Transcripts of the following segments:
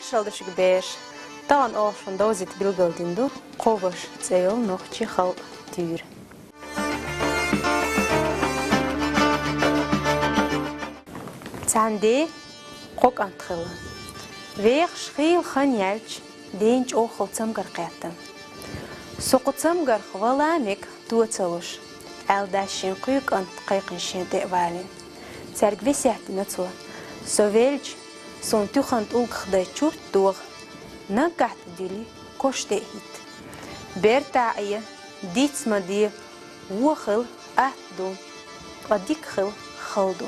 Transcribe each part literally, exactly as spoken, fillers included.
Шалдашиг берш. Таган ош шун довзит билгалдин ду. Кховаш цӀе йола нохчий халкъа туьйра. Цхьан де кхо кӀант хилла. Вехаш хийла хан яьлча, ден чӀогӀа хала цамгар кхетта. Со кху цамгарх вала мег то ца луш, аьлла, дас шен кхуьй кӀант кхайкхина шен тӀе а валийна. Цаьрга весет дина цо: «Со велча, суна туьхан тӀулгах дай чурт догӀа, наггахь тӀе дилли, кош тӀе а хӀитта. Бертахь Ӏе, диц ма де, вон хила атта ду, ткъа дика хила хала ду».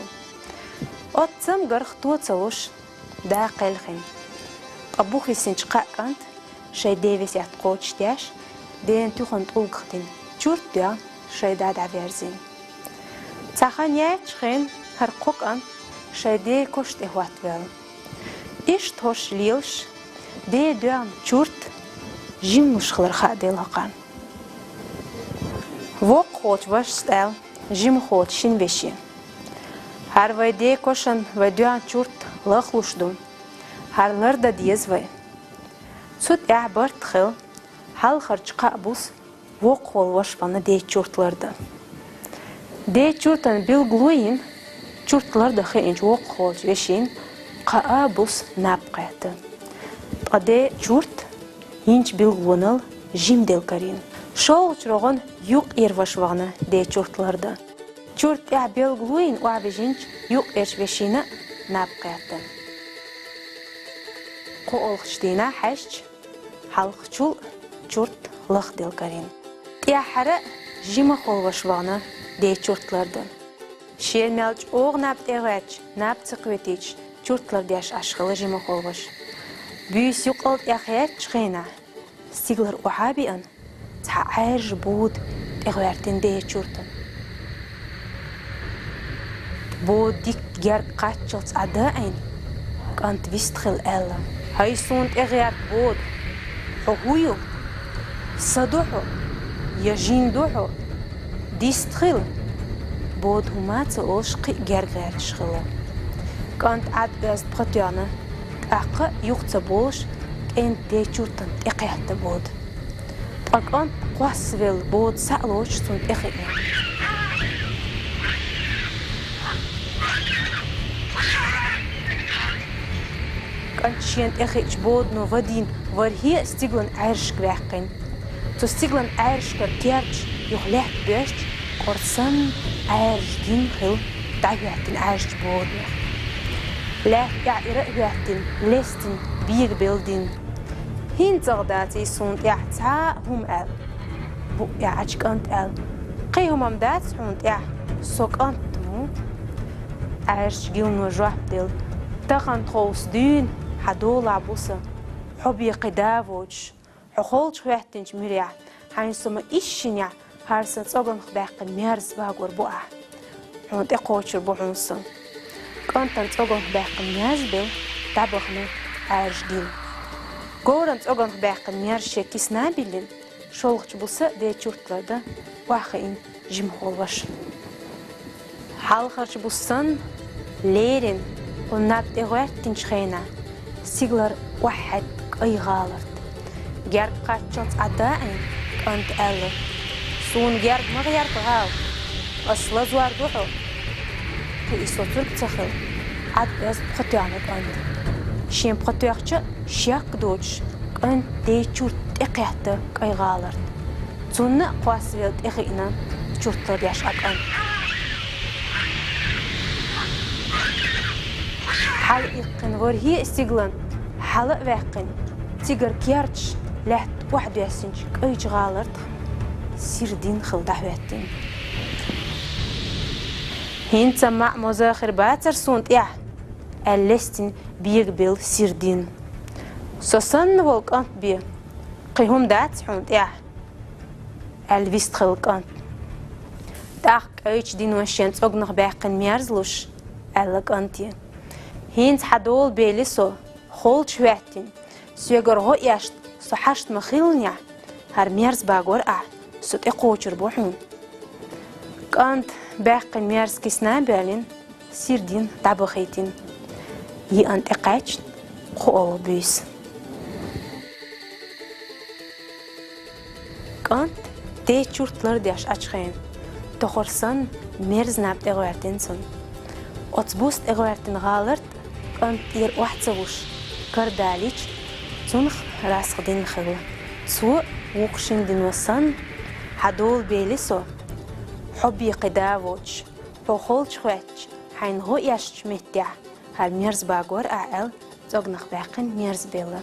Оцу цамгарх то ца луш, да кхелхина. Ткъа бух висинчу кхаа кӀант, шайн ден весет кхочушдеш, дена туьхан тӀулгах дина чурт доьгӀна, шайн да дӀаверзийна. Цхьа хан яьлча хенахь хӀара кхо кӀант шайн ден кош тӀе хӀоттаваьлла. Иштта хӀорш лелаш, ден доьгӀна чурт жима луш хилар хааделла хӀокхарна. Воккхах волчу вашас аьлла жимах волчу шина веше: «ХӀара вай ден кошан вай доьгӀна чурт лахлуш ду. ХӀара лардан деза вай». Цу тӀехь барт хилла, хьалхарчу кхаа буса воккхах волу ваша вахана ден чурт лардан. Ден чуртан билгало йина, чурт лардан хиъначу воккхах волчу вешина кхаа буса наб кхетта. Ткъа ден чурт йинчу билгалонал жима делла карийна. ШолгӀачу рогӀана юккъера ваша вахана ден чурт лардан. Чурт тӀехь билгало йина охьавижинчу юккъерчу вешина а наб кхетта. КхоалгӀачу дийнахь хьаьжча, хьалхарчул чурт лахделла карийна. ТӀаьххьара жимах волу ваша вахана ден чурт лардан. Шена мел чӀогӀа наб тӀегӀерташ, наб ца кхетийча, чурт лардеш Ӏаш хилла жимах волу ваша. Буьйса юккъал тӀехӀоьттучу хенахь, стигалара охьа а биъна, цхьа Ӏаьржа бода тӀегӀоьртина ден чуртана. Бода дика герга кхаччалц Ӏа даийна, кӀант вистхилла аьлла: «ХӀай суна тӀегӀерта бода! Хьо хӀун ю? Са ду хьо, я жин ду хьо? Дистхила!» Бода хӀума а ца олуш, кхин а герга гӀерташ хилла. КӀанта Ӏад оьзда пха тоьхна, тӀаккха а юха ца болуш, кӀентан ден чуртана тӀекхетта бода. Ткъа кӀант кхоссавелла бода схьа а лоцуш цунна тӀехиъна. КӀант шена тӀехиъча бодано вадийна ворхӀе а стигалан Ӏаьржашка ваьккхина. Цу стигалан Ӏаьржашкара керташ юха лаьтта боьжча, кӀора санна Ӏаьржа дин хилла дӀахӀоьттина Ӏаьржачу боданах. Лаьтта тӀехь ира а хӀоьттина, лестина бегабелла дин. «ХӀинца а дац иза суна тӀехь цхьа а хӀума», — аьлла. Букъ яьлча кӀанта аьлла: «Кхин хӀума-м дац хьуна тӀехь, со кӀант ву». Ӏаьржачу гилано жоп делла: «Тахана тховса дуьйна хьан долахь бу сан, хьо бен кхин да воцуш. Хьо холчу хӀоьттинчу муьрехь хьайна со ма иссинехь, хӀара сан цӀогнах баьккхина мерза багор бу ахь. Хьуна тӀекхочур бу хьуна сан». КӀантана цӀогнах баьккхина мерза белла дӀабахана Ӏаьржа гила. Говран цӀогнах баьккхина мерза шен кисана а биллина, шолгӀачу буса ден чурт лардан охьахиъна жимах волу ваша. Хьалхарчу буса санна, леррина, кхунна наб тӀегӀоьртинчу хенахь, стигалара охьахӀоьттина кӀай гӀаларт. Герга кхаччалц Ӏа даийна, кӀанта аьлла: «Суна герга ма гӀерта, гӀала, ас лазор ду хьо». Кхин и соцург ца хилла, Ӏад оьзда пха тоьхна кӀанта. Шен пха тоьхча а, шек доцуш, кӀанта ден чурт тӀекхетта кӀай гӀаларт. Цунна а кхоссавелла тӀехиъна чурт лардеш Ӏа кӀант. Хьала иккхина ворхӀе а стигалан хьала а ваьккхина, цигара керташ лаьтта охьадоьссинчу кӀайчу гӀалартах сира дин хилла дӀахӀоьттина. «ХӀинца а маӀа-моза хир бацара суна тӀехь», — аьлла лестина бегабелла сира дин. «Со санна волу кӀант бен кхин хӀума дац хьуна тӀехь», — аьлла вистхилла кӀант. ТӀаккха кӀайчу дино шен цӀогнах баьккхина мерза луш, аьлла кӀанте: «ХӀинца хьан дола бели со, холчу хӀоьттина, соьгара гӀо эшна со хьашт ма хиллинехь, хӀара мерза багор ахь, со тӀекхочур бу хьуна». КӀанта баьккхина мерза кисана а боьллина, сира дин дӀабахийтина. Йиъана тӀекхаьчна кхоалгӀа буьйса. КӀант де чурт лардеш Ӏачхена, тохар санна мерза наб тӀегӀертина цунна. Оцу буса тӀегӀертина гӀаларт кӀант тӀера охьа ца вуш, карадалийча, цунах расха дин хилла. Цо вукху шина дино санна: «Хьан дола бели со, хьо бен кхин да воцуш, хьо холчу хӀоьттича, хьайна гӀо эшначу меттехь хӀара мерза багор ахь», — аьлла, цӀогнах баьккхина мерза белла.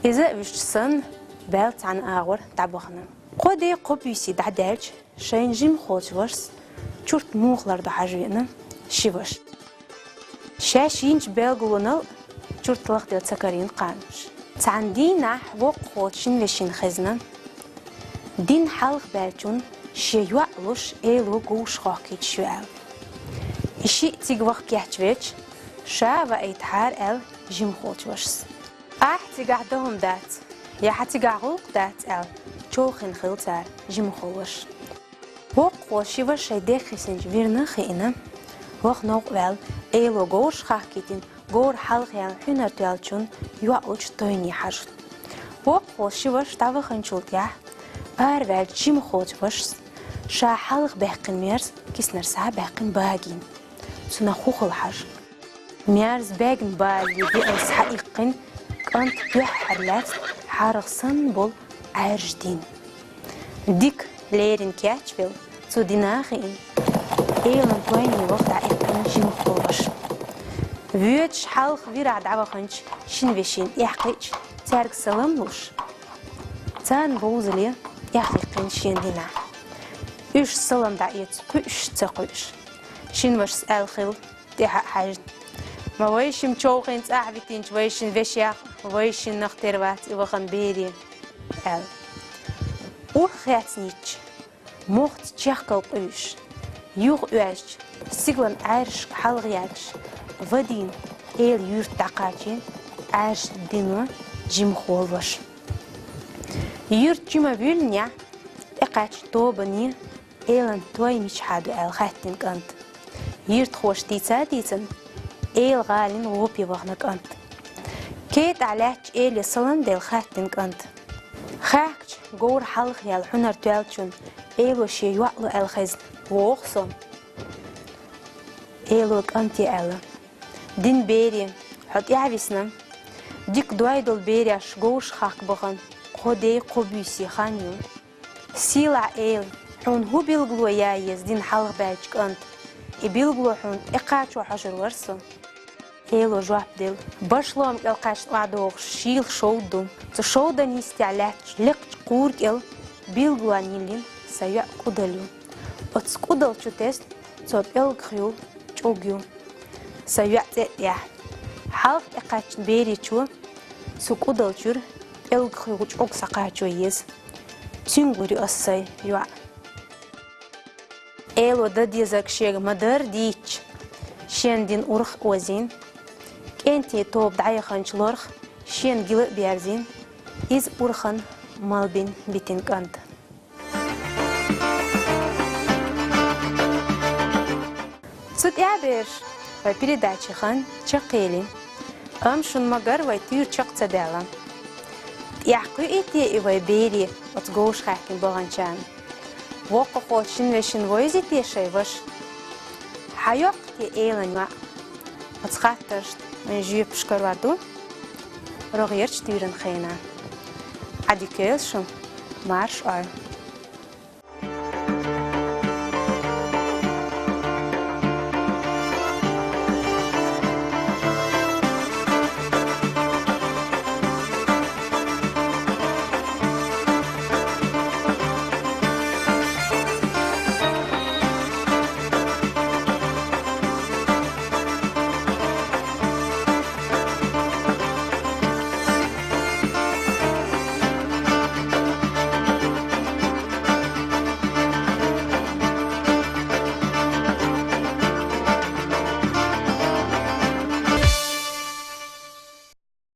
Иза а вуьшча санна, баьлла цхьана агӀор дӀабахана. Кхо де, кхо буьйса дӀадаьлча, шайна жимахволчу вашас чурт муха лардо хьажа веана ши ваша. Шаьш йинчу белгалонал чурт лахдала ца карийна кхана уьш. Цхьана дийнахь воккхахволчу шина вешина хезна, дин хьалха баьллачунна шен йоӀ луш, Эло говш хохкуьйтуш ю аьлла. И шиъ цига ваха кечвелча, ша а ваийтахьара аьлла жимахволчу вашас. «Ахь цигахь дан хӀума дац, я хьан цигахь гӀуллакх дац», — аьлла, човхийна хилла цара жимахволу ваша. Воккхахволу ши ваша шайн дегӀ хисинчу вирна а хиъна, ваха новкъа ваьлла, Эло говш хахкийтина, говр хьалха яьлла хьуьнар тоьллачунна йоӀ лучу тойне хьажа. Воккхахволу ши ваша дӀаваханчул тӀаьхьа, араваьллачу жимахволчу вашас ша хьалха баьккхина мерза киснара схьа а баьккхина багийна, цунах хӀун хилла хьажа. Мерза бегна балале биъалц схьаиккхина кӀант дуьххьара лаьцна хьаргӀа санна болу Ӏаьржа дина. Дика леррина кечвелла, цу дина а хиъна, Элан тойне ваха дӀаиккхина жимахволу ваша. Воьдуш хьалха вирахь дӀаваханчу шина вешина тӀаьхьакхиъча, цаьрга салам луш, царна бовзале тӀаьхьаиккхина шен динахь. Уьш салам дӀаэца кхуьуш а ца кхуьуш, шина вашас аьлла хилла, тӀаьхьа а хьаьжна: «Ма вайшимма човхийна цӀахь витинчу вайшин вешех вайшиннах тера вац и вахана бере», — аьлла. Урх хецнийча, мохца чехкал къуьйсуш, юха оьзча, сигалан Ӏаьржашка хьалха яьлча, вадийна Элан юьрта дӀакхачийна Ӏаьржа дино жимахволу ваша. Юьрта чу ма вуьллинехь, тӀекхаьчна тобане Элан той мичахь ду аьлла хаьттина кӀанта. Юьртахоша дийца а дийцина, Эла гӀалин гӀопе вахана кӀанта. КетӀахь лаьттачу Эле салам делла хаьттина кӀанта. Хаьхкача, говр хьалха яьлла хьуьнар тоьллачунна Эло шен йоӀ лу аьлла хезна, воху со. Эло кӀанте аьлла: «Дин бере, хьо тӀаьхьа висна. Дика дой долу бераш говш хахка бахана кхо де, кхо буьйса хан ю. Сийлахь Эла, хьуна хӀун билгало ян еза дин хьалха баьллачу кӀанта? И билгало хьуна тӀекхачо хьожур вара со». Эло жоп делла: «Башлома кӀел кхаьчна охьадогӀуш шийла шовда ду. Цу шовдан йистехь лаьттачу лекхачу кхура кӀел билгалонна йиллина сан йоьӀан кӀудал ю. Оцу кӀудал чу тесна цо пӀелгах юллу чӀуг ю сан йоьӀан цӀе тӀехь. Хьалха тӀекхаьчначу беречо цу кӀудал чуьра пӀелгах юллу чӀуг схьакхачо еза. Цуьнга лур ю аса сайн йоӀ». Эло дан дезарг шега ма-дарра дийцча, шен дина урх а озийна, кӀентийн тоба дӀаяханчу лорах шена гила а берзийна, иза урхан малбина битина кӀанта. Цу тӀаьхьа, бераш, вай передачи хан чекхъели, амма шуна ма-гарра вай туьйра чекх ца даьлла. ТӀаьхьа кхуьуьйтий и вай бере оцу говш хаьхкина баханчарна? Воккхахволчу шина вешина вовзийтий шайн ваша? Хьайоккху те Элан йоӀ? Оцу хаттаршна вайн жоьпаш карор ду рогӀерчу туьйранан хенахь. Ӏадика йойла шун, марша Ӏойла.